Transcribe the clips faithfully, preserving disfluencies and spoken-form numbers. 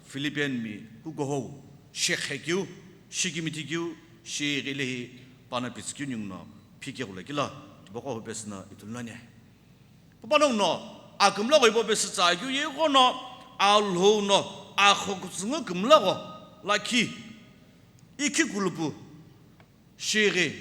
Philippian mi kukuhou, shekhe keu, shikimithi keu, shighi lehi pano pitsü keu ninguno phike ghulakilo, tipaqo hupesüno ithulu nani. Pu panonguno, akümlaqo hipau pesü tsa keu ye ighono, Alhou no, akhokutsünghu kümlaqo, lakhi, ikhi kulupu, shighi,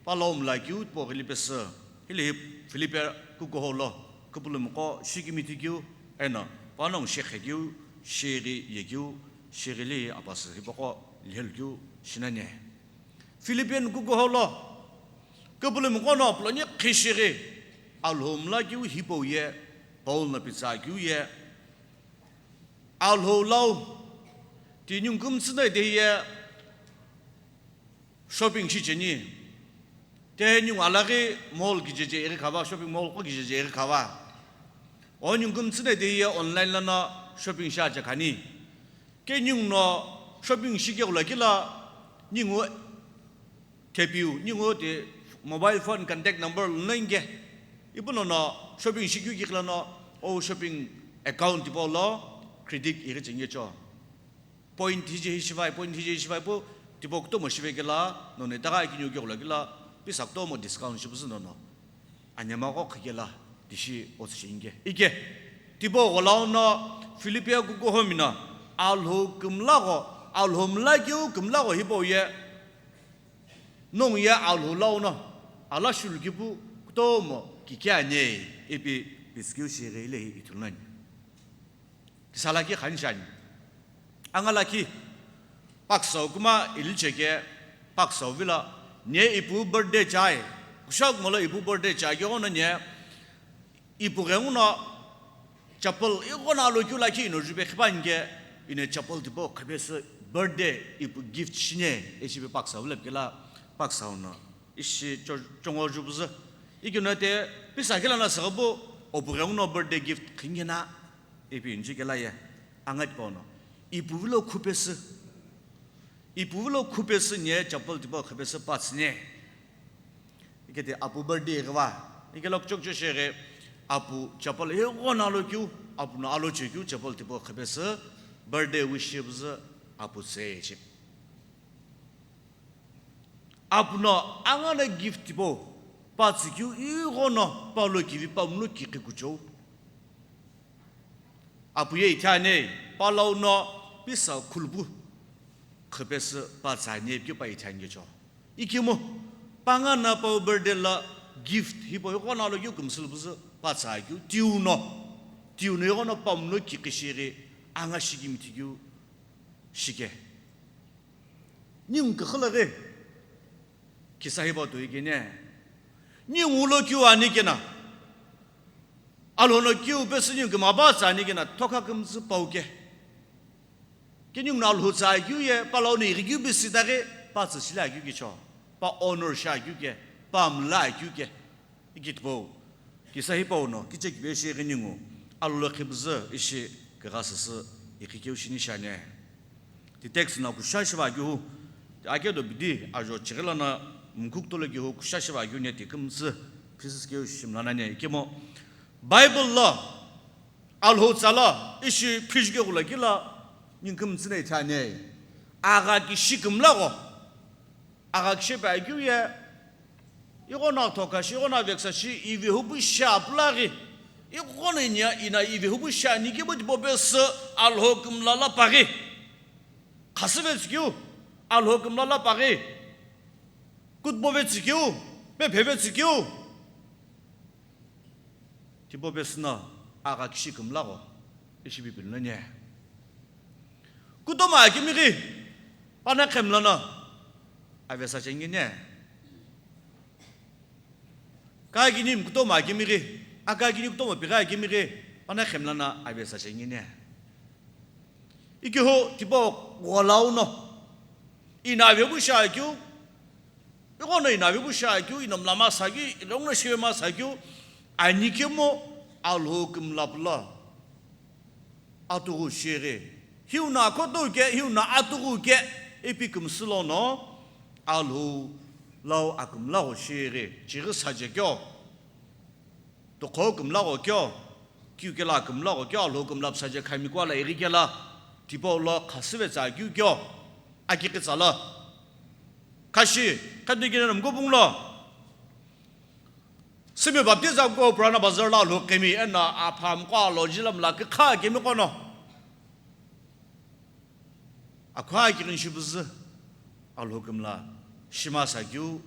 palo mla keu tipau ghili pesü, hilehi Philippian kukuhou lo, küpülümiqo shikimithi keu, eno, panongu shekhe keu, shighi ye keu, shighi lehi apasü hipaqo lihelu keu, shinani. Philippian kukuhou lo, küpülümiqo no puloni khishighi, Alhou mla keu hipau ye, Paul no pitsa keu ye, Alhou lau, ti ningu kümtsü no itehi ye, shopping shicheni. Te ningu alaghi mall kijeje ighi khava, shopping mall qo kijeje ighi khava. O ningu kümtsü no itehi ye online lono shopping shiaje khani. Ke ninguno shopping shike ghulakilo, ningu thepiu, ningu ti mobile phone contact number lono inke. Ipu nono shopping shikeu kiqi lono, o shopping account tipau lo credit ighi chengecho. Point hije hi shivai, point hije hi shivai pu, tipau kutomo shivekelo, nono itaghi keu ningu ke ghulakilo, pisa kutomo discount shipüzü nono. Anyamaqo khikelo, tishi otsu shi inke. Ike, tipau gholau no, Philippian kukuhou mi no, Alhou kümlaqo, Alhou mla keu kümlaqo hipau ye, nongu ye Alhou lau no, ala shulu kipu, kutomo kikhe ani, ipi pitsü keu shighi lehi ithulu nani. Kisa lakhi khani shiani. Anga lakhi, Pakisau kuma ilicheke, Pakisau vilo, ne ipu birthday chai, kusha kumolo ipu birthday chai keu no ne, ipu ghenguno, chapel ighono alo keu lakhi ino jupe khipanike, ino chapel tipau khipesü birthday ipu gift shini, ishi pe Pakisau vilo kela, Pakisau no, ishi cho-, chongo jupüzü. Ikino te, pisa kela na sakapu, opu ghenguno birthday gift khingena, Ipi injikela ye, anga tipau no, ipu vilo khupesü, ipu vilo khupesü ne chapel tipau khipesü patsü ne. Ikete apu birthday ghiva, ikelo kuchokcho sheghi, apu chapel ighono alo keu, apu no alo chekeu chapel tipau khipesü, birthday wish shipüzü, apu tse chip. Apu no anga no gift tipau, patsü keu ighono, palo kivi pamlo kikhi kuchou. Apu ye ithani, palau no pisa khulupu khipesü patsü ani ipikeu pa ithani kecho. Ikemu, panga no pau birthday lo gift hipau ighono alo keu kümsü lupüzü patsü keu, tiu no, tiu no ighono pamlo kikhi shighi, anga shikimithi keu shike. Ningu kükhalaghi kisa hipau toi kene. Ningu lo keu ani kena. Alhou no keu pesü ningu kümapa tsa ani kena, thokha kümtsü pau ke. Ke ningu no Alhou tsa keu ye, palau no ighi keu pesü itaghi, patsü shila keu kecho. Pa honor sha keu ke, pa mla keu ke. Ikitipau, kisa hipau no, kichekipeu ishi ighi ningu, alolo khipüzü ishi kigha süsü ikhi keu shini shiani. Ti text no kusha shiva keu hu, ti ake do bidi ajo chighi lono mkuk tolo keu hu kusha shiva keu ne ti kümtsü pieces keu shimla nani ikemu. Bible lo, Alhou tsa lo, ishi phijike ghulakilo, ningu kümtsü no ithani. Agha kishi kümlaqo. Agha kishi pe akeu ye, ighono athoka shi, ighono aveksa shi, ive hupu shi apulaghi, ighono inia ina ive hupu shi ani kemu tipau pesü Alhou kümla lo paghi. Khasüve tsükeu, Alhou kümla lo paghi. Kutbove tsükeu, pepheve tsükeu. Tipau pesü no agha kishi kümlaqo, ishi pipilü nani. Kutomo akimighi, pano khemlano, avesa chengini. Kakini kutomo akimighi, akakini kutomo pighi akimighi, pano khemlano, avesa chengini. Ikihu tipau gholau no, ina avepu shi akeu, ighono ina avepu shi akeu, ina mlama sa keu, ighono shivema sa keu, ani kemu Alhou kümla pulo. Atughu shighi, hiu no akhotu ke, hiu no atughu ke, ipi kümsü lono, Alhou lau akümlaqo shighi, chighi saje keu. Tokho kümlaqo keu, kiu kelo kümlaqo keu, Alhou kümla püsaje khami kuala ighi kelo. Tipau lo khasüve tsa keu kyo, aki kitsa lo. Khashi, khadu kina namko pung lo. Simi baptiza ko Purana Bazar lo lo kemi ena apham ko lo jilam la ke kha kemi kono. Akwa ki kin shi buzu. Alhokimla, shima sa keu,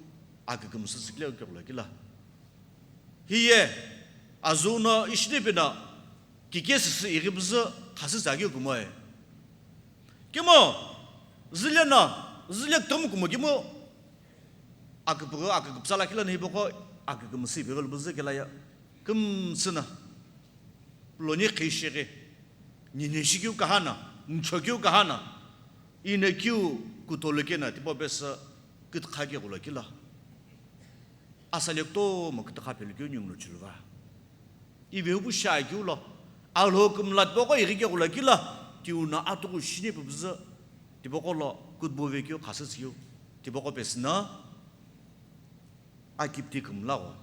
akükümsü sikle kyo lo kila. Hiye, azuno ishini pina, kike sisi iri buzu, khasü sa keu kumoe. Kimo, zile na, zile tum kumo kimo, aküpügü, aküküpsala kila na hiboko, akükümsü ipegel buzu kila ya, kümsü na. Loni khishighi, nini shikeu kahana, nchokeu kahana, ina keu kutolukena, tipau pesü kütkhake ghulakila. Asali kutomo kütkhapelukeu ningu no chuluva. Ive upu shakeu lo, Alhokimla tipau ko ighike ghulakila, tiuna atuku shini pupuzu, tipau ko lo kutbuvekeu khasütsükeu, tipau ko pesü na, akipti kümlagho,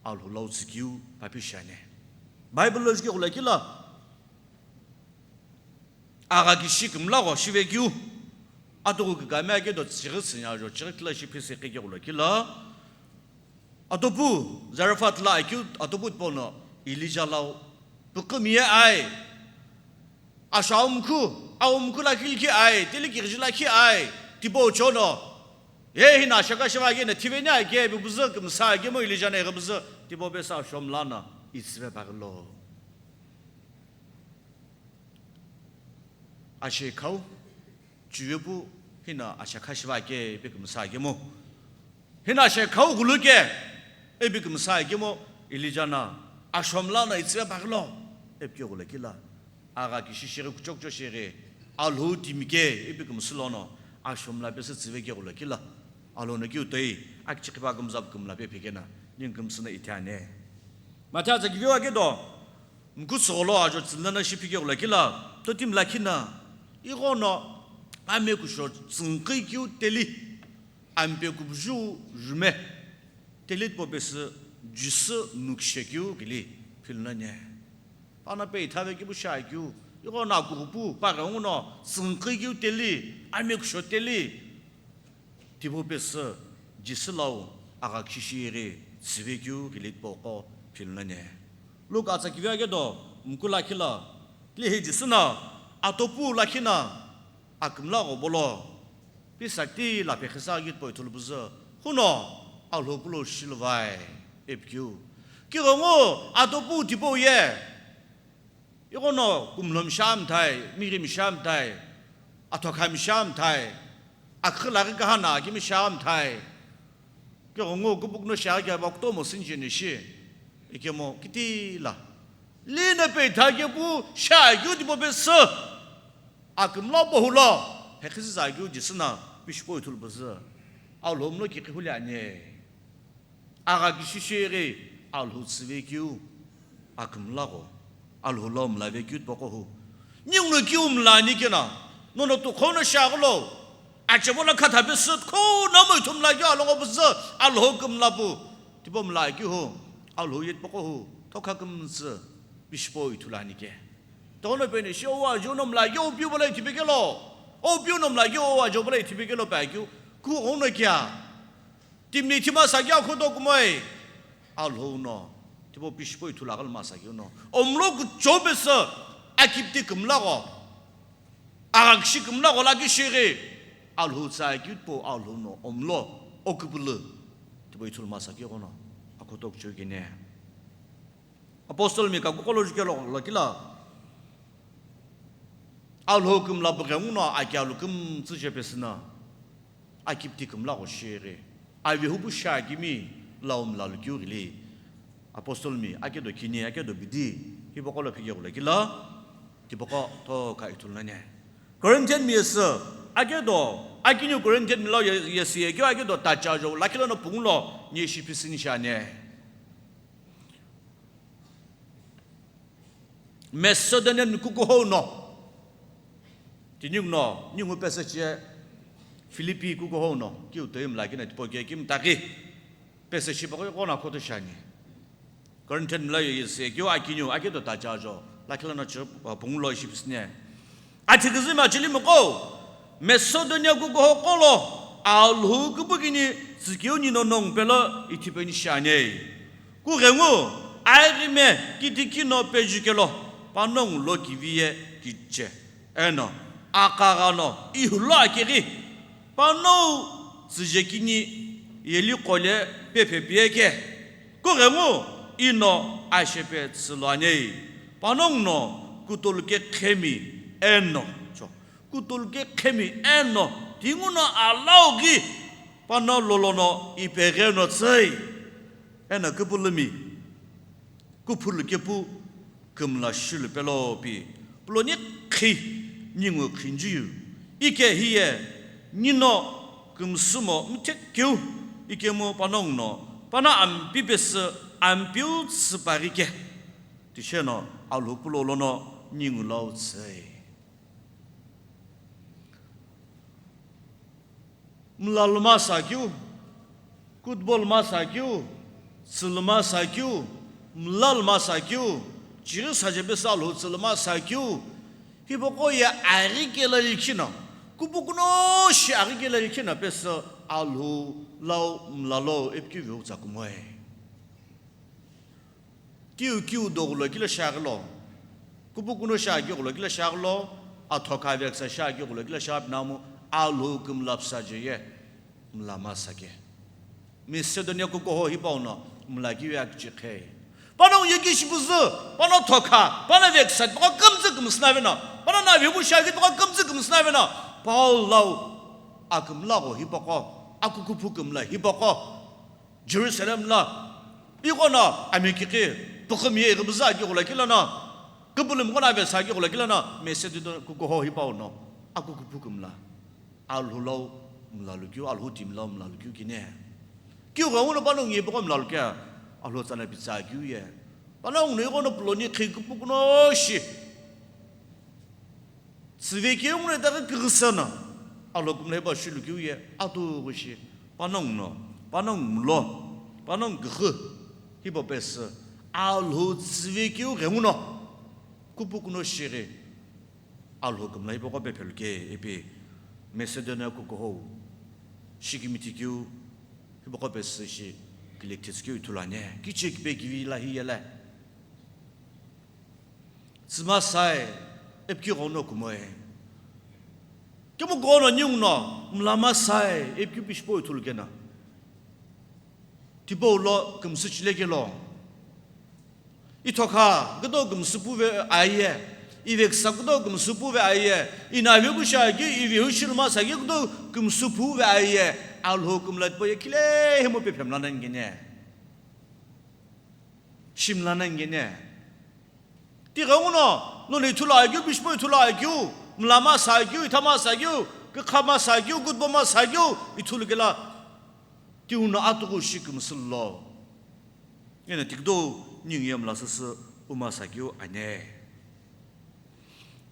Alhou lau tsükeu papi shiane. Bible lo jike ghulakila, agha kishi kümlagho shivekeu, atuku kükame ake do chighi tsünya jo, chighi kila shi phese keke ghulakila, atopu, Zarephath la akeu, atopu tipau no, Elijah lau, pükümiye ai, Asho aumkhu, aumkhu lakhi likhi ai, tili kighiji lakhi ai, tipau chono. Ye hina shaka shiva kena, thiveni ake, ipi buzu kümsa ake mo Elijah na ighi buzu, tipau pesü ashomla na, itsüve paghilo. Ashe khau, chuvepu, hina asha khashiva ake, ipi kümsa ake mo. Hina ashe khau ghuluke, ipi kümsa ake mo, Elijah na, ashomla na itsüve paghilo, ipi kyo ghulakila. Agha kishi shighi kuchokcho shighi, Alhou timi ke ipi kümsü lono, ashomla pesü tsüveke ghulakila. Alhou no keu toi, akichikhipa kümza kümla pe phekena, ningu kümsü na ithiane. Matha za kiveo ake do, mkutsügholo ajo tsünla na shiphike ghulakila, totimi lakhi na, ighono, ame kusho tsünkhi keu teli. Ampe kubuju jume, teli tipau pesü Jisü nukshekeu kili philunane. Pana pe ithave kibu shakeu, ighono akughupu, paghenguno, tsünkhi keu teli, ame kusho teli, tipau pesü Jisü lau agha kishishighi tsüvekeu kili tipau ko philunane. Luke atsa kiveo ake do, mkula khila, tili hi Jisü na, atopu lakhi na, akümlagho bolo, pisakti la pekhisa aghi tipau ithulu buzu, huno, Alhou pulo shiluvai, ipi keu. Kighongu, atopu tipau ye. Ighono, kumlo misha mthai, mighi misha mthai, athokha misha mthai, akhilaghi kahana ki misha mthai. Kighongu kupukuno shaghi keba kutomo sinjeni shi. Ikemo kitila. Lina pe ithake pu shakeu tipau pesü. Akümla pohula. Hekhisi zakeu Jisü na pishipau ithulu buzu. Alhou mlo kikhi huli ane. Agha kishishighi Alhou tsüvekeu. Akümlagho, Alhou lau mlavekeu tipaqo hu. Ninguno keu mlani kena, nono tukhou no shiagholo, achebo la khatha pesü tukhou no mo ithulu mlakeu alongo puzu, Alhou kümlapu, tipau mlakeu hu, Alhou ye tipaqo hu, thokha kümtsü, pishipau ithulu ani ke. Tono peni shi owa ajo no mlakeu opiu bala ithipekelo, opiu no mlakeu owa ajo bala ithipekelo pa keu, ku ono kea. Timi thima sakeu akhoto kumoi. Alhou no. Tipau pishipau ithulu aghili masa keu no. Omlo kuchou pesü. Akipti kümlagho. Agha kishi kümlagho lakhi shighi. Alhou tsa keu tipau Alhou no. Omlo. Okupulu. Tipau ithulu masa keu no. Akhoto kuchou kene. Apostle mi kaku kolo jukelo lakila. Alhou kümla bughengu no aki alu kümtsü je pesü na. Akipti kümlagho shighi. Avehupu shakimi lau mlalu keu ghili. Apostle mi ake do kini, ake do bidi. Hipaqo lo phikeghu lakila. Tipaqo thokha ithulu nani. Corinthian mi yesü, ake do, akiniu Corinthian mi lau ye-, yesü ye keu ake do tacha jo, lakila no pungu lo, ni shipisini shane. Macedonian kukuhou no. Tini no, ningu passage ye Philippi kukuhou no, kiu toi mlakina tipau ke kimtaki. Passage paqo kona koto shani. Corinthian mla ye se kiu akiniu, ake do tacha jo, lakila no chu, uh, pungu lo ishi pisne. Athikizümi achilimiqo, Macedonia kukuho qo lo Alhou küpükini tsükeu nino nongu pelo ithipeni shiani. Kughengu aghime kitikino pejukelo panongu lo kiviye kiche eno akagha no ihulo akeghi panou tsüjekini yeli qole pephe pieke. Kughengu ino ashepe tsülo ani. Panongu no kutoluke qhemi eno. Cho. Kutoluke qhemi eno. Tinguno alau ghi pano lolono ipeghe no tsei. Eno küpülümi. Kuphulu kepu kümla shilu pelo pi, puloni qhi ningu qhinjiu, ike hiye nino kümsümo mthekeu, ikemu panongu no, pano ampi pesü ampiu tsüpari ke, tisheno Alhou pulo lono ningu lau tsei. Mla luma sakeu, football ma sakeu, tsü luma sakeu, mla luma sakeu, chiri saje pesü Alhou tsü luma sakeu, hipaqo ye aghi kela likhina, kupukuno shi aghi kela likhina pesü Alhou lau mla lo epikeu veu tsa kumoe. Kiu kiu doghulo kila shiaghi lo, kupukuno shiaghi ghulo kila shiaghi lo, athoka veksa shiaghi ghulo kila shiaghi pinamu, Alhou kümla psa je ye mla masa ke. Macedonia kukuho hipau no mla kiu ye akichi qhe. Pano ye kishi püzü, pano thoka, pano veksa, pano kümtsü kümsüna vena, pano na vibu shiaghi, pano kümtsü kümsüna vena, Paul lau akümla gho hipaqo, akukuphu kümla hipaqo. Jerusalem la, ighono amikiki, pukhumi ye ighibuza akighola kilano, küpülümi ghono avesa akighola kilano, Macedonia kukuho hipau no, akukuphu kümla, Alhou lau mla lukeu, Alhou timi lau mla lukeu kine. Kiu ghenguno panongu ye paqo mla lukea, Alhou tsana pitsa keu ye. Panongu no ighono puloni qhi kupukuno shi. Tsüvekeu nguni itaghi küghüsü no, Alhou kümla hipau shilu keu ye, atughü shi, panongu no, panongu mlo, panongu küghü, hipau pesü, Alhou tsüvekeu ghenguno, kupukuno shighi, Alhou kümla hipaqo pephelu ke, ipi Macedonia kukuho, shikimithi keu, hipaqo pesü shi, kilekthitsü keu ithulu ani, kiche kipe kivi la hiye la. Tsüma sai, epikeu ghenguno kumoe. Kemu ghenguno ninguno, mlama sai, epikeu pishipo ithulu kena. Tipau lo kümsü chile kelo. Ithokha, kudo kümsü puve aiye. Iveksa kudo kümsü puve aiye. Inaviu kusha ki, iviu shiluma sa ki kudo kümsü puve aiye. Alhou kümla tipau ye kile hemu pe phemla nangene. Shimla nangene. Tighenguno, noni ithulu akeu, pishipo ithulu akeu, mlama sa akeu, ithama sa akeu, kükhama sa akeu, kutboma sa akeu, ithulu kela, tiuno atuku shi kümsü lo. Ena tikdo ningu ye mla süsü uma sa akeu ane.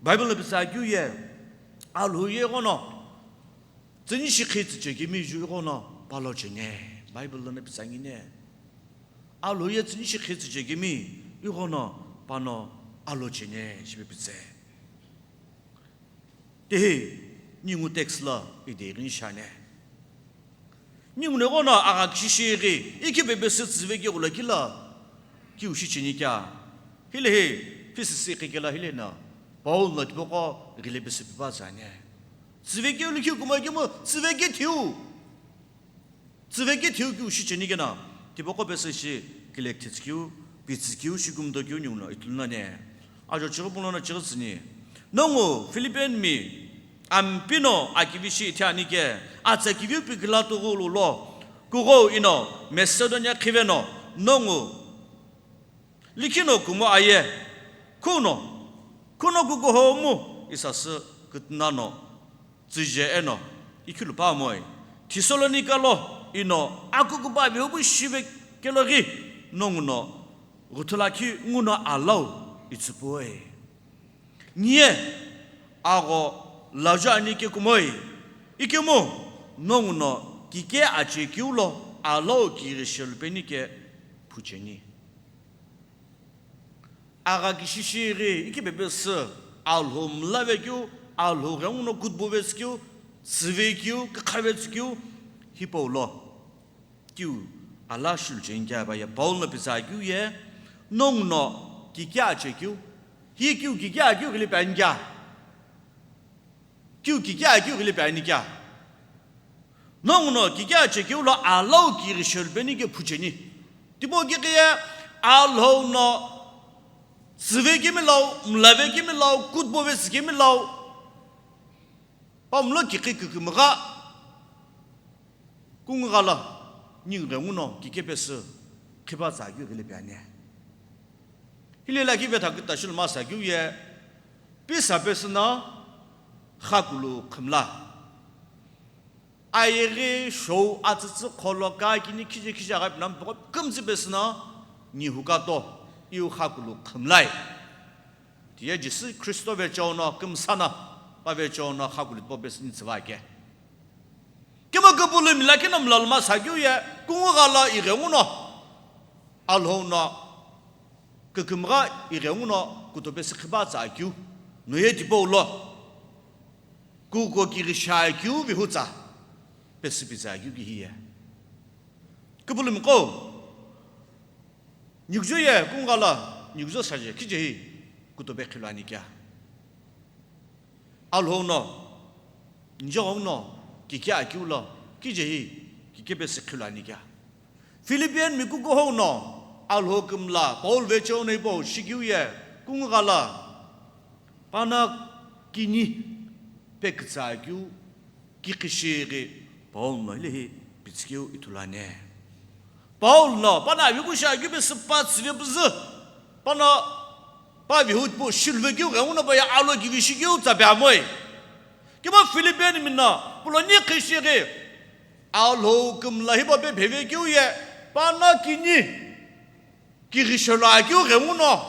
Bible lo pisa keu ye, Alhou ye ighono, tsüni shikhi tsüchekemi ju ighono, palo chene. Bible lo na pisa ngine. Alhou ye tsüni shikhi tsüchekemi, ighono pano alo chene shipe pitse. Tihi, ningu text lo ideghi shane. Ningu no ighono agha kishishi ghi, ikhi bebesü tsüvekeu gholo kila, kiu shicheni kea. Hilehi, phisisi iqi kela hilena, Paul no tipaqo ghile pesü pipa tsane. Tsüvekeu likhi kumo kemu, tsüvekeu thiu. Tsüvekeu thiu kiu shicheni kena, tipaqo pesü shi kilekthitsü keu, pitsü keu, shikumdo keu ninguno ithulu nani. Ajo chighi puno no chighi tsüni. Nongu Philippian mi ampino akivishi ithi ani ke, atsa kiviu pikila tughulu lo, kughou ino Macedonia khiveno, nongu likhino kumo aye, khuno, khuno kukuho mu isasü kütnano tsüje eno ikhilu pamoi. Thessalonica lo ino akukupa vihupu shive keloghi nonguno ghuthulakhi nguno alau itsüpuoi. Niye agho lajo ani kekumoi, ikemu nonguno kike achekeu lo alau kighi shelupeni ke phucheni. Agha kishishi ghi ikhi bebesü Alhou mla vekeu Alhou ghenguno kutbo vetsükeu, tsüvekeu, kükhavetsükeu, hipau lo kiu ala shilu cheni kea pa ye Paul no pitsü akeu ye, nongu no kiki achekeu, hi kiu kiki akeu ghili pe ani kea? Kiu kiki akeu ghili pe ani kea? Nongu no kiki achekeu lo alhou kighi shelu peni ke phu cheni. Tipau kiki ye Alhou no tsüvekemi lau, mlavekemi lau, kutbo vetsükemi lau, pa mlo kiki kükümgha, kungugha lo ningu ghenguno kiki pesü khipatsa akeu ghili pe ani. Hile lakhi vetha küta shilu masa keu ye, pisa pesü no xakulu khümla. Ayeghi, shou, atsütsü, kholo, kakini, khije khije aghi pinam poko kümtsü pesü no nihukato, iu xakulu khümlai. Tiye Jisü Khristo vecheo no kümsa no, pa vecheo no xakulu tipau pesü ni tsüva ke. Kima küpülümi lakhi no mlaluma sakeu ye, kungugha lo ighenguno, Alhou no kükümgha ighenguno kuto pesü khipatsa akeu, no ye tipau lo kuko kighi shi akeu vihutsa pesü pitsü akeu kihi ye. Küpülümi qo, nikujo ye kungugha lo nikujo saje khije hi kuto pe khilu ani kea? Alhou no, nijeghenguno kiki akeu lo khije hi kiki pesü khilu ani kea? Philippian mi kukuhou no Alhou kümla Paul vecheo no hipau shikeu ye, kungugha lo pano kini pekütsü akeu kikhi shi ghi Paul no hilehi pitsükeu ithulu ani. Paul no pano aviku shi akeu pesü pa tsüve püzü, pano pa vihu tipau shilu vekeu ghenguno pa ye alhou kivi shikeu tsa pe amoi. Kima Philippian mi no pulo ni khi shi ghi Alhou kümla hipau pe phevekeu ye, pano kini kighi shelu akeu ghenguno,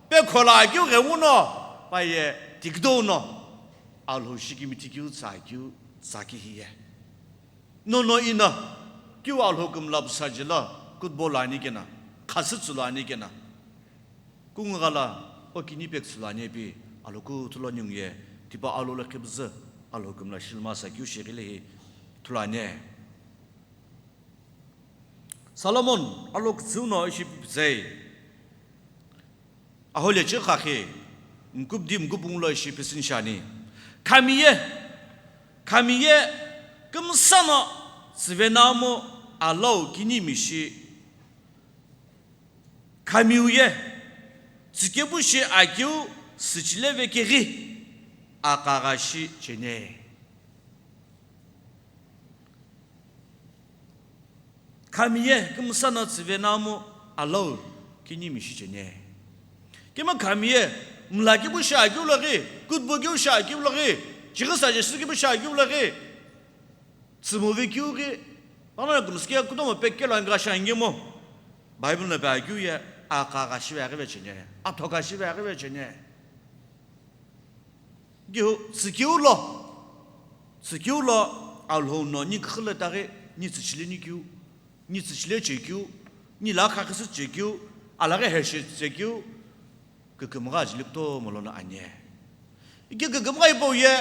pekhola akeu ghenguno, pa ye tikidou no Alhou shikimithikeu tsa akeu tsa kihi ye. Nono ino kiu Alhou kümla pusaje lo kutbo lo ani kena, khasütsü lo ani kena, kungugha lo o kini pekütsü lo ani ipi Alhou kuthu lo ningu ye, tipau alhou lo khipüzü Alhou kümla shilu masa keu shi ghili hi ithulu ani. Solomon alo kütsüu no ishi pipitsei. Ahole chikha khi, mkupdi mkupungu lo ishi pisini shani. Khamiye, khamiye, kümsa no tsüve namu alhou kini mishi. Khamiu ye, tsükepu shi akeu süchile vekeghi, akagha shi chene. Khamiye kümsa no tsüve namu alhou kini mishi chene. Kima khamiye mla kepu shi akeu lo ghi, kutbo keu shi akeu lo ghi, chighisa jesü kepu shi akeu lo ghi, tsümove keu ghi, pano kümsü ke kutomo pekelo anga shi angemo. Bible no pe akeu ye, akagha shi ve aghi ve chene, athoka shi ve aghi ve chene. Gihu, tsükeu lo, tsükeu lo, Alhou no ni küxü lo itaghi, ni tsüchile nikeu, ni tsüchile chekeu, ni la khakhisü chekeu, alaghi heshi chekeu, kükümgha ajeli kutomo lono ani. Ike kükümgha hipau ye,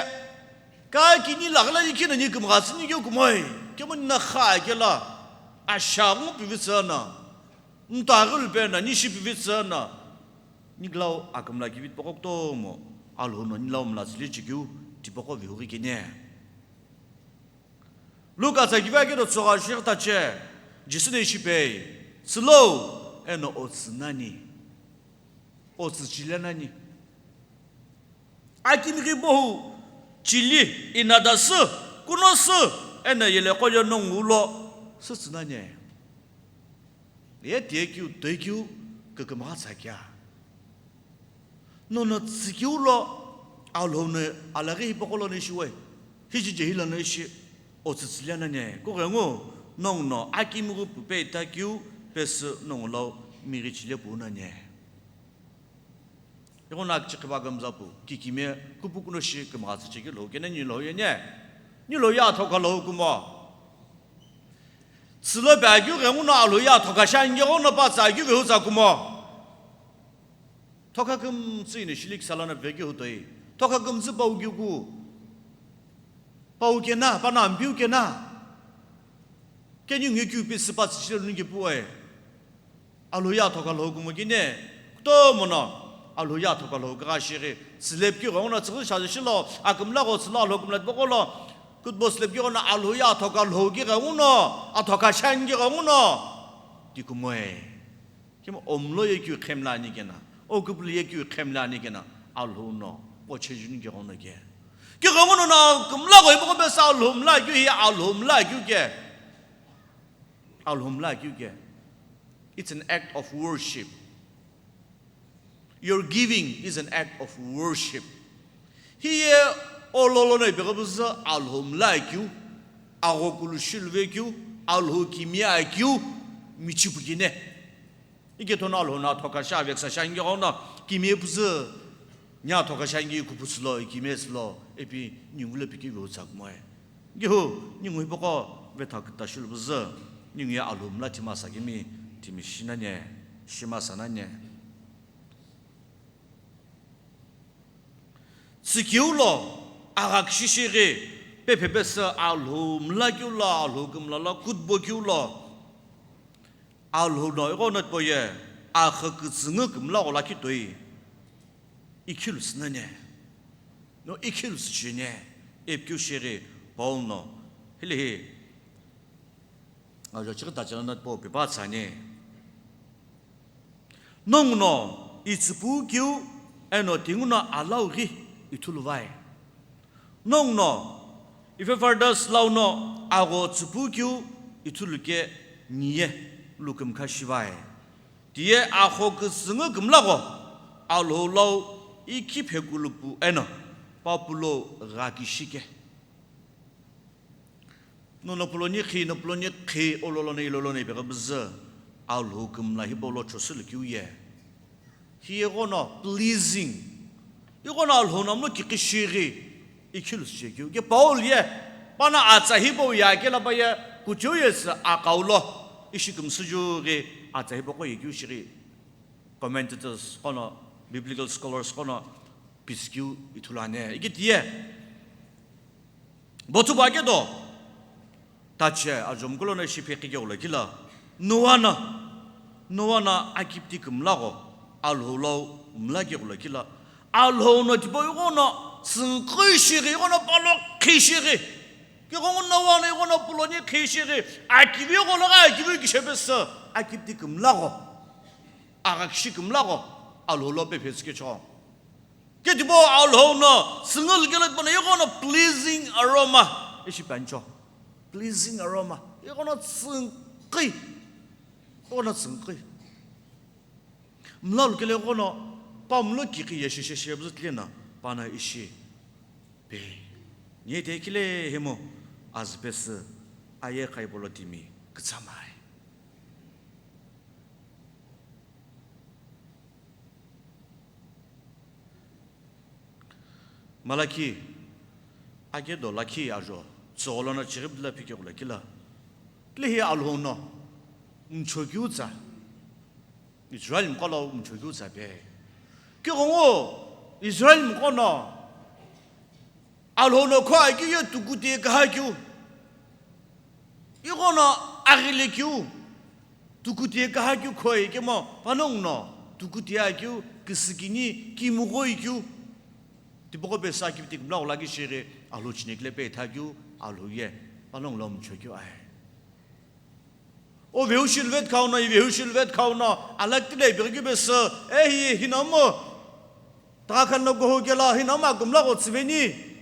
ka kini laghi lo likhi no ni kümgha tsü nikeu kumoi, kemu ni no kha kelo, asha ngu pivitsü no, nta ghulu pe no, ni shi pivitsü no, ni lau akümla kivi tipaqo kutomo, Alhou no ni lau mla tsüle chekeu tipaqo vihughi kene. Luka tsa kivi akedo tsügha shi tache, Jisü no ishi pei, tsülou, eno otsü nani, otsü chile nani. Akimighi bohu, chili, inada sü, kuno sü, eno yeleqo ye nongu lo, sütsü nani. Ye tiye keu, toi keu, kükümgha tsa kea. Nono tsükeu lo, Alhou no alaghi hipaqo lono ishi we, hichi jehi lono ishi, otsü tsüle nani, kughengu, nongu no akimighi pupe ita keu, pesü nongu lau mighi chile pu nani. Ighono akichikhiva kümza pu, kikimiye kupukuno shi kümgha tsü chekeu lo, kene ni lo ye ne, ni lo ye athoka lo kumo. Tsülo pe akeu ghenguno Alhou ye athoka shi angeghono pa tsü akeu vehutsa kumo. Thoka kümtsü ino shili kisa lono vekeu hu toi. Thokha kümtsü pau kiku, pau kena, pana ampiu kena. Keningu ye kiu pisi patsi shilenu kepu ai. Alhou ye athoka lhou kumo kine, kutomo no Alhou ye athoka lhou kagha shighi, tsülep kighenguno tsüghü shazi shilo, akümla gho tsülo Alhou kümla tipaqo lo, kutbo tsülep kighenguno Alhou ye athoka lhou kighenguno, athoka shani kighenguno, tikumoe. Kima omlo ye kiu khemla ani kena, okupulu ye kiu khemla ani kena, Alhou no pochejuni kighenguno ke. Kighenguno no kümla gho ipaqo pesi Alhou mla kiu hi Alhou mla kiu ke. Alhou mla kiu ke. It's an act of worship. Your giving is an act of worship. Hiye ololo no ipeghi püzü Alhou mla kiu, aghokulu shiluve kiu, Alhou kimiye kiu, michipu kine. Ike tono Alhou no athoka shi aveksa shi ange ghono, kimiye püzü, ni athoka shi ange kupusülo, ikimiye sülo, ipi ningu lo pikeu tsa kumoe. Gihu, ningu hipaqo vetha küta shilu püzü, ningu ye Alhou mla thima sa kimi, timi shi nani, shima sa nani. Tsükeu lo, agha kishi shighi, pephe pesü Alhou mla kiu lo, Alhou kümla lo, kutbo kiu lo. Alhou no ighono tipau ye, agha kütsüngü kümla gho lakhi toi. Ikhilu sünane. No ikhilu süchine. Ipikeu shighi Paul no. Hilihi. Ajo chighi tachana no tipau pipa tsani. Nongu no itsüpu kiu eno tinguno alau ghi ithulu vai. Nongu no Epaphroditus lau no agho tsüpu kiu ithulu ke niye lukümkha shivai. Tiye agho kütsüngü kümla gho Alhou lau ikhi phekulupu eno papulo gha kishi ke. No nopuloni khi, nopuloni khi, ololoni, iloloni ipeghi püzü, Alhou kümla hipau lo chosü lükeu ye. Hi ighono pleasing. Ighono Alhou no mlo kikhi shighi, ikhilu süchekeu. Ke Paul ye, pana atsa hipau ye kela pa ye, kucheu ye sü akau lo, ishi kümsüjughi atsa hipaqo yekeu shighi. Commentators ghono, biblical scholars ghono, pisikeu ithulu ane. Ike tiye. Bothu ba ke do. Tache, ajo mkulo no ishi phekhi ke ula kila. Noah na. Noah na akipti kümla gho. Alhou lau mla ke ula kila. Alhou no tipau ighono tsüngkhi shighi, ighono palo khi shighi. Kighengu Noah no ighono puloni khi shighi. Akivi gho lo gha akivi kishe pesü. Akipti kümla gho. Agha kishi kümla gho. Alhou lo pephe tsü ke cho. Ke tipau Alhou no tsüngü lukelo tipau no ighono pleasing aroma ishi pancho. Pleasing aroma. Ighono tsüngkhi. Ighono tsüngkhi. Mla lukelo ighono pa mlo kikhi ye shishe shi püzü tlena pana ishi. Pe. Niye te kile himo azü pesü aye khaipolo timi kütsamai. Malaki, ake do lakhi ajo, tsügholo no chighibla phike ghula kila. Tlehi Alhou no, mchokeu tsa. Israel mqo lo mchokeu tsa pe. Kighengu, Israel mqo no, Alhou no kho akeu ye tukute kaha keu. Ighono aghile keu, tukute kaha keu khoi kemo, panongu no, tukute akeu, kisikini, kimugho ikeu. Tipaqo pesü akipti kümla ghula ki shighi, Alhou chinekile pe itha keu, Alhou ye, panongu lo mchokeu ae. O vehu shilvet khau no, i vehu shilvet khau no, alak tile ipeghi keu pesü, e hi, hi nomu. Takha khan lo kuhou kela, hi nomu akümla gho tsüveni.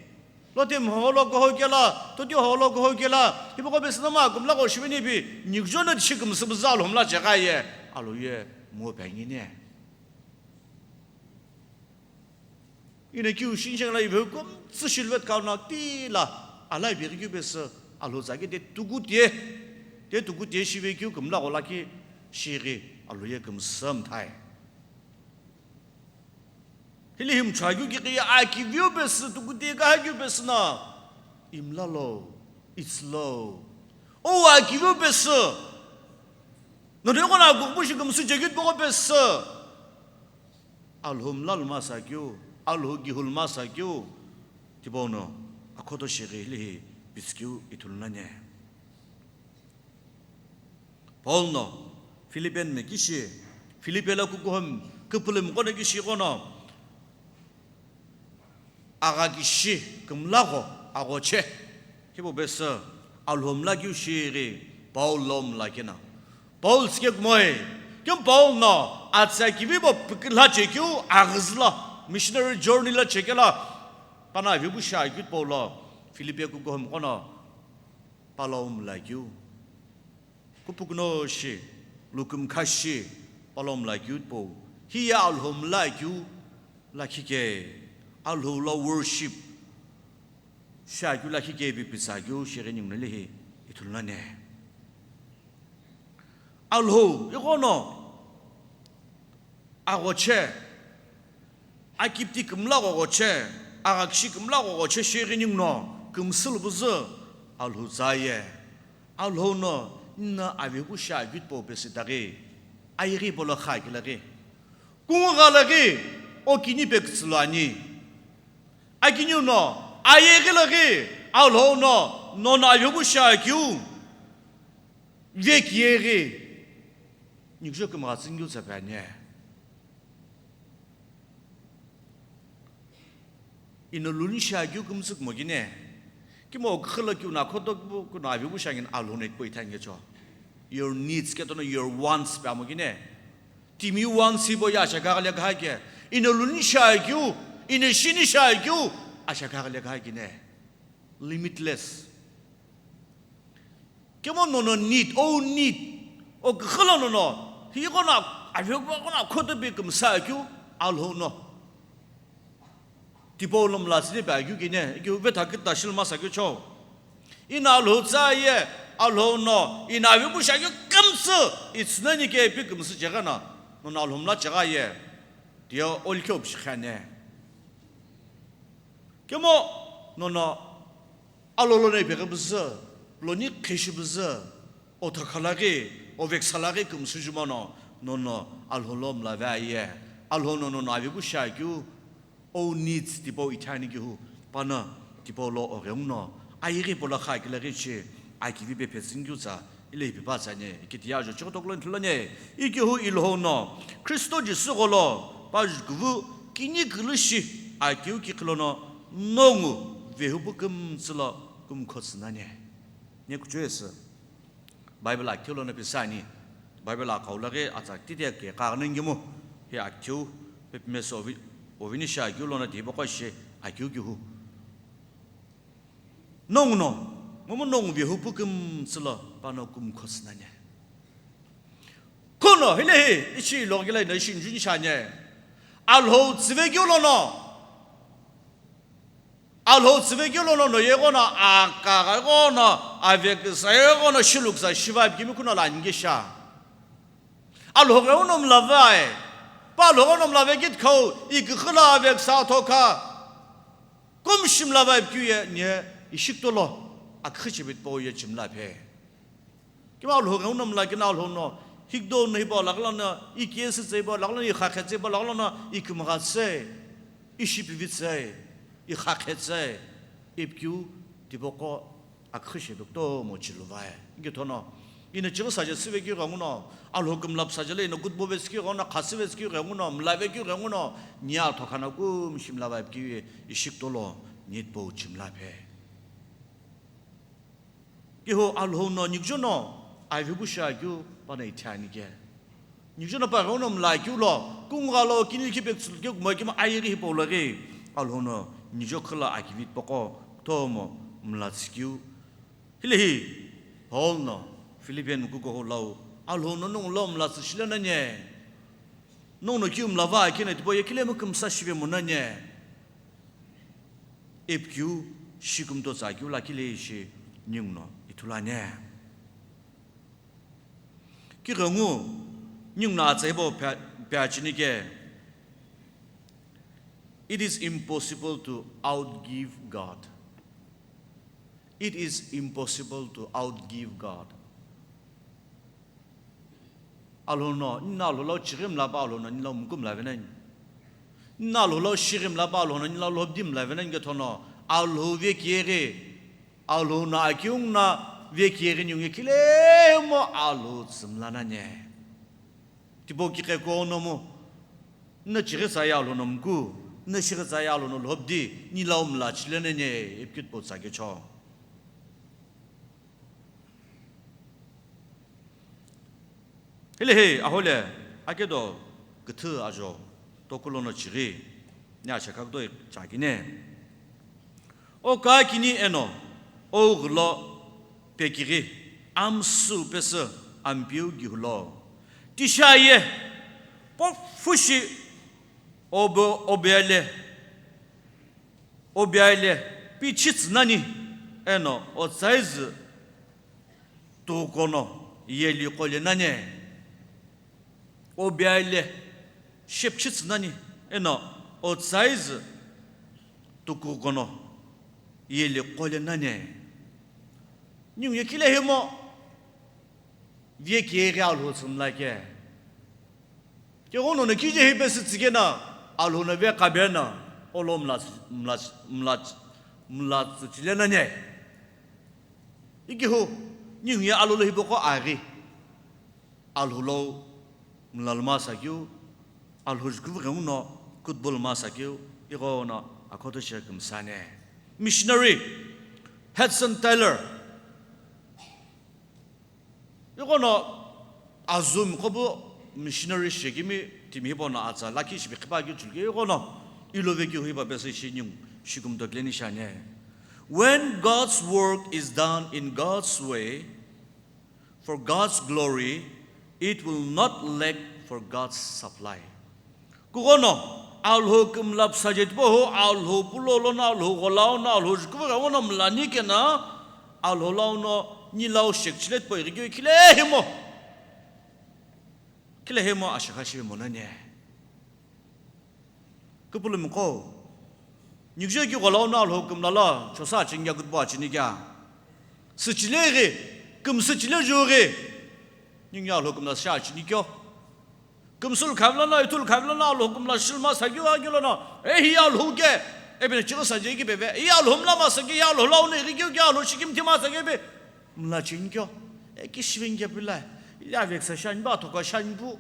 Lotimi ho lo kuhou kela, totio ho lo kuhou kela, hipaqo pesü nomu akümla gho shiveni ipi, nikjo no tishi kümsü püzü Alhou mla chegha ye, Alhou ye, mo pe angine. Ino kiu shinsheng la ivehu kümtsü shilvet kau no tila, alai veghi keu pesü, Alhou tsaki te tuku tie, te tuku tie shive keu kümla gho lakhi shighi, Alhou ye kümsü mthai. Hile hi mchua keu kighi ye akiviu pesü, tukuti kaha keu pesü no, imla lo, it's lo. O akiviu pesü, nono ighono akukupu shi kümsü chekeu tipaqo pesü. Alhou mla lo masa keu, Alhou gihulma sa keu, tipau no akhoto shighi hile hi pitsikeu ithulu nani. Paul no Philippian me kishi, Philippian lo kukuhum kupulum kono kishi kono, agha kishi kumlagho aghoche. Hipau pesü Alhou mla keu shighi Paul lo mla kena. Paul sike kumoi, kemu Paul no atsa kivi bo pikilha chekeu aghizla missionary journey la chekela, pano avibu shi akeu Paul lo Philippian kukuhum kono palo mla keu. Kupukuno shi, lukumkha shi, palo mla keu tipau. Hiye Alhou mla keu lakhi ke, Alhou lo worship shi akeu lakhi ke ipi pitsa keu shighi ningu no hile hi ithulu nani. Alhou ighono aghoche, akipti kumlagho ghoche, agha kishi kumlagho ghoche shighi ningu no kümsü lubuzü Alhou tsa ye. Alhou no nina avibu shi akeu tipau pesü itaghi, ayeghi polo kha kila ghi, kungu ghala ghi, o kini pe kütsü lo ani. Akiniu no ayeghi lo ghi, Alhou no nono avibu shi akeu vekiyeghi, nikjo kumgha tsüngeu tsa pe ani. Ino luni shi akeu kümsü kumo kine. Kimo khüla keu na khoto kuno avibu shi angin Alhou no itpo ithani kecho. Your needs, ketono your wants pe amo kine. Timi wants hipau ye ashakha ghile kha ke. Ino luni shi akeu, ino shini shi akeu, ashakha ghile kha kine. Limitless. Kemo nono need, o need, o kükülo nono, hi kono, avekwa kono, khoto pe kümsa keu, Alhou no. Tipau lo mla tsüni pe akeu kine, keu vetha küta shilma sa keu cho. Ina Alhou tsa ye, Alhou no, ina avibu shi akeu kümsü, it's nani ke pe kümsü chegha na, nono Alhou mla chegha ye, tiye olikhe opshi khane. Kemo nono Alhou lono ipeghi püzü, loni qhishi püzü, othakhala ghi, ovekisala ghi kümsü jumono, nono Alhou lo mlave aye, Alhou no nono avibu shi akeu, o needs tipau ithani kehu, pano tipau lo oghenguno, ayeghi polo kha kila ghi shi, akivi pe phe tsüngeu tsa, ile ipi pa tsani, ikiti ye ajo chighotoku lo ithulu ani, ikehu Alhou no, Kristo Jisü gholo, pa jukuvu, kini kulu shi, akeu kiqi lono, nongu, vehupu kümtsü lo, kumkho tsü nani. Nye kuchou esü, Bible akeu lono pisa ani, Bible akhau laghi atsa titi ake kaghi nengemu, hi akeu, pe pimesü ovi, ovini shi akeu lono tibo qo shi, akeu kehu. Nongu no, momu nongu vehupu kümtsü lo pano kumkho tsü nani. Kuno, hile hi, ishi logila ino ishi njuni shi ani. Alhou tsüvekeu lono. Alhou tsüvekeu lono no ye kono, akagha kono, avekisa ye kono, shiluksa shiva kimi kuno la nge sha. Alhou ghenguno mlave aye. Pa Alhou ghenguno mlave kitikhau, iküxü lo avekisa thokha. Kum shimla vibe keu ye, nye, ishi kutolo, aküxü chebit po ye chimla phe. Kima Alhou ghenguno mla kina Alhou no, hikdo no hipau laghilo no, ikesü tsü hipau laghilo no, ikhakhe tsü hipau laghilo no, ikümgha tsü, ishipivitsü, ikhakhe tsü, ipikeu, tipaqo, aküxü shepe kutomo chiluvai. Ikithono, ino chighi saje süvekeu ghenguno, Alhou kümlapü saje lo ino kutbo vetsikeu ghenguno, khasü vetsikeu ghenguno, mlavekeu ghenguno, nia thokhana kum shimla vibe keu ishi kutolo, nitpo chimla phe. Kiho Alhou no nikjo no, avibu shi akeu pano ithani ke. Nikjo no pa ghenguno mla keu lo, kungugha lo, kini kipe kutsulukeu kumo kima ayeghi hipau laghi, Alhou no nikjo khüla akivi tipaqo, kutomo mla tsükeu. Hile hi, Paul no, Philippian kukuho lau, Alhou no nongu lo mla tsü shilo nani. Nongu no kiu mlava akina tipau ye kile mu kümsa shive mo nani. Ipikeu, shi kümtotsa keu lakhi le ishi ninguno ithulu ani. Kighengu, ninguno atsa hipau phe-, phe achini ke, it is impossible to outgive God. It is impossible to outgive God. Alhou no, nina Alhou lo chighi mlapa Alhou no, nina muku mlavenani. Nina Alhou lau shighi mla pa Alhou no nila lhobdi mla vena nike thono, Alhou vekighi, Alhou no akiungu na vekighi ningu ye khilemo Alhou tsümla nani. Tipau kiqe kuno mu, nina chighi tsa ye Alhou no muku, nina shighi tsa ye Alhou no lhobdi, nilau mla chile nani, ipikit po tsa kecho. Hile he ahole, akedo küthü ajo, tokulono chighi, ni acha kakdoi chakine. O kakini eno, o ghulo pekighi, amsü pesü ampiu gihulo. Tisha ye, pofushi obo-, obiale, obiale, pichitsü nani, eno, o tsaizü tukono yeli qole nani. Obiale, shepchitsü nani, eno, o tsaizü tukukono yeli qole nani. Ningu ye khile himo, vekighi Alhou tsümla ke. Keghono no kije hi pesü tsike na, Alhou no vekhabe na, olo mla, mla, mla, mla tsüchile nani. Ikihu, ningu ye Alhou lo hipaqo aghi. Alhou lo mla luma sakeu, Alhou jukuvughengu no kutbul luma sakeu, ighono akhoto shi kümsane. Missionary Hudson Taylor. Ighono azumi qhopu missionary shikimi timi hipau no atsa lakhi shipi qhipa keu chulukeu ighono ilo vekeu hipa pesü shi ningu shikumto kleni shane. When God's work is done in God's way, for God's glory, it will not lack for God's supply. Kughono, Alhou kümla psa je tipau hu, Alhou pulo lono, Alhou gholau no, Alhou jukuvughengu no mlani kena, Alhou lau no, nilau shekchile tipau ighikeu khile himo. Khile himo ashikha shive monani. Küpülümiqo, niküjo ki gholau no Alhou kümla lo, chosa acheni kea kutbo acheni kea. Süchile ghi, kümsüchile ju ghi, ningu ye Alhou kümla shi acheni keo. Kümsü lukhavilo no, ithu lukhavilo no Alhou kümla shi luma sakeu aghi lono, e hi Alhou ke, e bine chighi sa je ki peve, hi Alhou mla masa ke, hi Alhou lau no ighikeu ke, Alhou shikimthi masa ke pe, mla cheni keo. E ki shive nike pila, ili aveksa shi ani pu, athoka shi ani pu.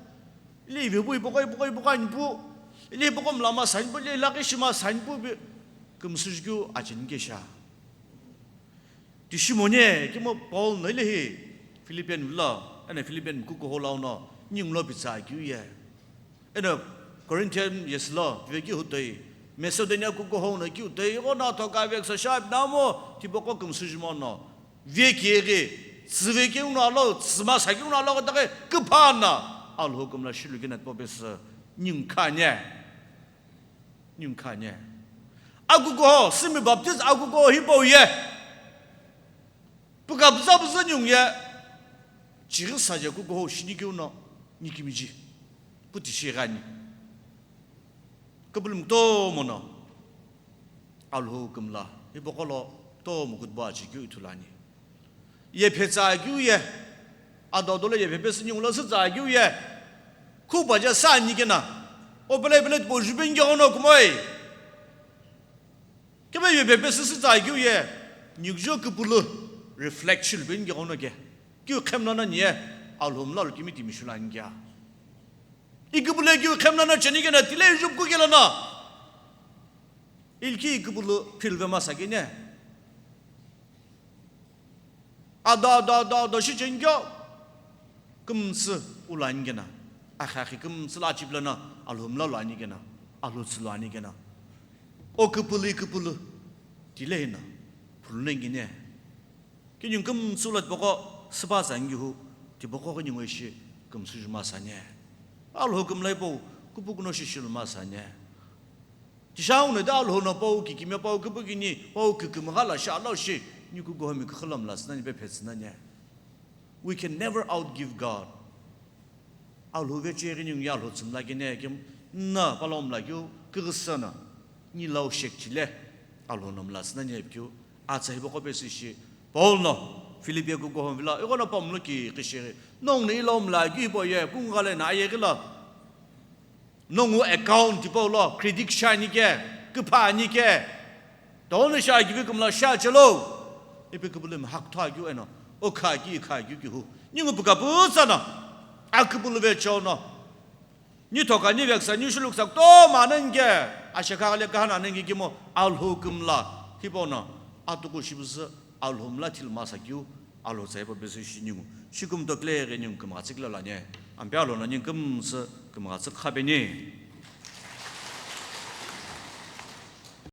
Ili ivepu ipaqo, ipaqo, ipaqo ani pu. Ili ipaqo mla masa ani pu, ili lakhi shi masa ani pu, pi kümsü jukeu acheni kesha. Tishi moni, kimo Paul no ili hi Philippian vilo, eno Philippian kukuhou lau no, ningu lo pitsa keu ye. Eno Corinthian yesi lo, veki hutoi, Macedonia kukuhou no ki hutoi, ighono athoka aveksa shi ani namo, tipaqo kümsü jumo no. Vekighi, tsüvekeu no alo, tsüma sakeu no alo, kutake, küpha na, Alhou kümla shi lukena tipau pesü, ningu khani. Ningu khani. Akukuho, sümi Baptist akukuho hipau ye. Puka puza puza ningu ye. Chighi sa je kukuho shini keu no, nikimiji. Puti shi ghani. Küpülümi kutomo no Alhou kümla, hipaqo lo kutomo kutbo achekeu ithulu ani. Yephe tsa keu ye, ado ado lo yephe pesü ningu lo sü tsa keu ye, khupa je sa ani kena, o pele pele tipau ju pe nike ghono kumoi. Kebe yephe pesü sü tsa keu ye, niküjo küpülü reflect shi lu pe nike ghono ke. Keu khemla na niye, Alhou mla lo kimi timi shulu ani kea. I küpülü keu khemla na cheni kena tile jupu kela na. Ilki i küpülü philve masa kene. Ada, ada, ada, ada, shi cheni keo. Kümsü ulu ani kena. Akhi akhi kümsü la achipla na. Alhou mla lo ani kena. Alhou tsü lo ani kena. O küpülü i küpülü. Tile hina. Phulu nengine. Kiningu kümtsü lo tipaqo süpa tsa ngihu, tipaqo kiningu ishi kümsü ju masa ne. Alhou kümla hipau, kupu kuno shishi lu masa ne. Tisha uno de Alhou no pau kikimiye pau kupu kini, pau kikimi ghala shi alo shi, ni kukuho mi kükülo mla sü nani pe phetsü nani. We can never outgive God. Alhou vecheghi ningu ye Alhou tsümla kene kemu, na palo mla keu, küghüsü na, nilau shekchile, Alhou no mla sü nani ipikeu, atsa hipaqo pesü shi, Paul no, Philippi kukuho vilo, ighono pamlo ki kishiri, nongu no ilau mla keu hipau ye, kungale na aye ghilo. Nongu account tipau lo credit shiani ke, küpha ani ke, tono shi agivi kümla shi achelo, ipi küpülümi haküthu akeu eno, okha ki ikha akeu kihu. Ningu pükapütsa no, aküpülü vecho no, nithoka niveksa nishuluksa kutomo anangi ke, ashekha le kahana anangi kimo, Alhou kümla, hipau no, atuku shibüzü, Alhou mla thilma sa keu, Alhou tsa hipau bezü shi ningu, shikümto kile ghi ningu kümgha tsükila lani, ampe Alhou no ningu kümsü kümgha tsükha peni.